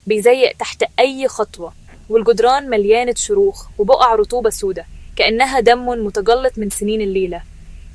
بيزيق تحت أي خطوة، والجدران مليانة شروخ وبقع رطوبة سودة كأنها دم متجلط من سنين. الليلة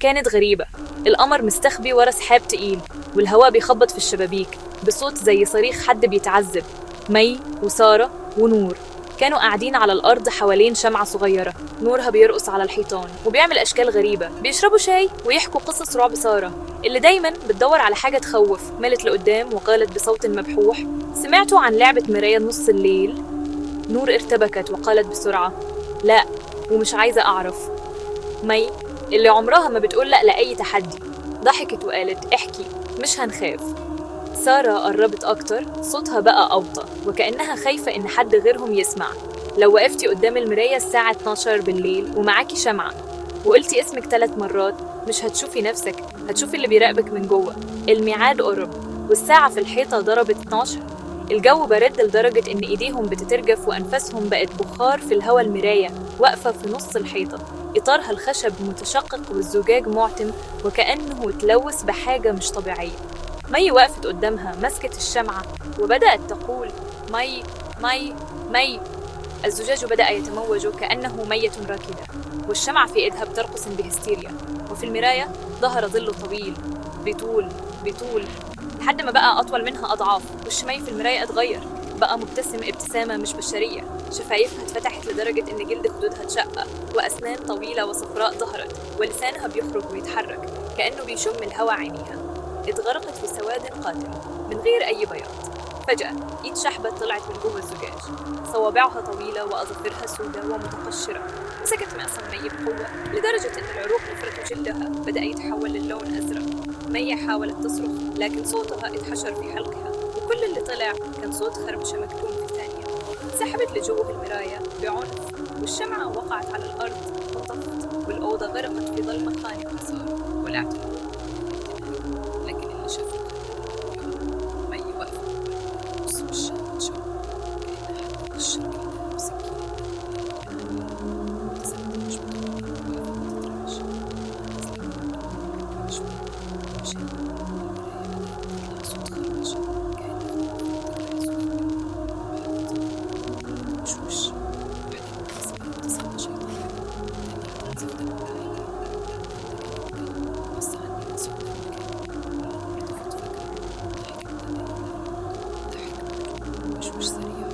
كانت غريبة، القمر مستخبي ورا سحاب تقيل، والهواء بيخبط في الشبابيك بصوت زي صريخ حد بيتعذب. مي وسارة ونور كانوا قاعدين على الأرض حوالين شمعة صغيرة نورها بيرقص على الحيطان وبيعمل أشكال غريبة. بيشربوا شاي ويحكوا قصص رعب. سارة اللي دايما بتدور على حاجة تخوف مالت لقدام وقالت بصوت مبحوح: سمعتوا عن لعبة مراية نص الليل؟ نور ارتبكت وقالت بسرعة: لا، ومش عايزة أعرف. مي اللي عمرها ما بتقول لا لأي تحدي ضحكت وقالت: احكي، مش هنخاف. سارة قربت أكتر، صوتها بقى أوطى وكأنها خايفة إن حد غيرهم يسمع: لو وقفتي قدام المراية الساعة 12 بالليل ومعاكي شمعة وقلتي اسمك 3 مرات، مش هتشوفي نفسك، هتشوفي اللي بيراقبك من جوه. الميعاد قرب والساعة في الحيطة ضربت 12. الجو برد لدرجة إن إيديهم بتترجف وأنفاسهم بقت بخار في الهوا. المراية واقفة في نص الحيطة، إطارها الخشب متشقق والزجاج معتم وكأنه اتلوث بحاجة مش طبيعية. مي وقفت قدامها، مسكت الشمعة وبدأت تقول: مي، مي، مي. الزجاج بدأ يتموج كأنه مية راكدة، والشمعة في إيدها بترقص بهستيريا. وفي المراية ظهر ظل طويل بطول بطول لحد ما بقى أطول منها أضعاف. وش مي في المراية اتغير، بقى مبتسم ابتسامة مش بشرية، شفايفها اتفتحت لدرجة إن جلد خدودها اتشقق، وأسنان طويلة وصفراء ظهرت، ولسانها بيخرج ويتحرك كأنه بيشم الهوا. عينيها اتغرقت في سواد قاتم من غير أي بياض. فجأة إيد شحبة طلعت من جوه الزجاج، صوابعها طويلة وأظافرها سودة ومتقشرة. مسكت معصم مي بقوة لدرجة إن العروق نفرت جلدها بدأ يتحول للون أزرق. مي حاولت تصرخ لكن صوتها اتحشر في حلقها، وكل اللي طلع كان صوت خربشة مكتوم في ثانية. سحبت لجوه المراية بعنف والشمعة وقعت على الأرض وطفت، والأوضة غرقت في ظلمة خانقة. سارة ولعت النور، لكن اللي شافته خلاها مي واقفة جوه نص وشها متشوه كأن حد قشر جلدها بسكينة. ابتسامتها مش بتخرج، واقفة بتترعش، دموعها نازلة من شوية شوية. المراية بدأت تطلع صوت خربشة كأن في ضوافر بتجرح الزجاج. وبعدين ظهرت تلات وشوش، واحدة مبتسمة ابتسامة شيطانية، التانية بتنزف دم من عينها، التالتة كانت مي بس عنيها سودة بالكامل. والأنوار طفت فجأة. ضحكت تمام، ضحك مكتوم وشوش سريع.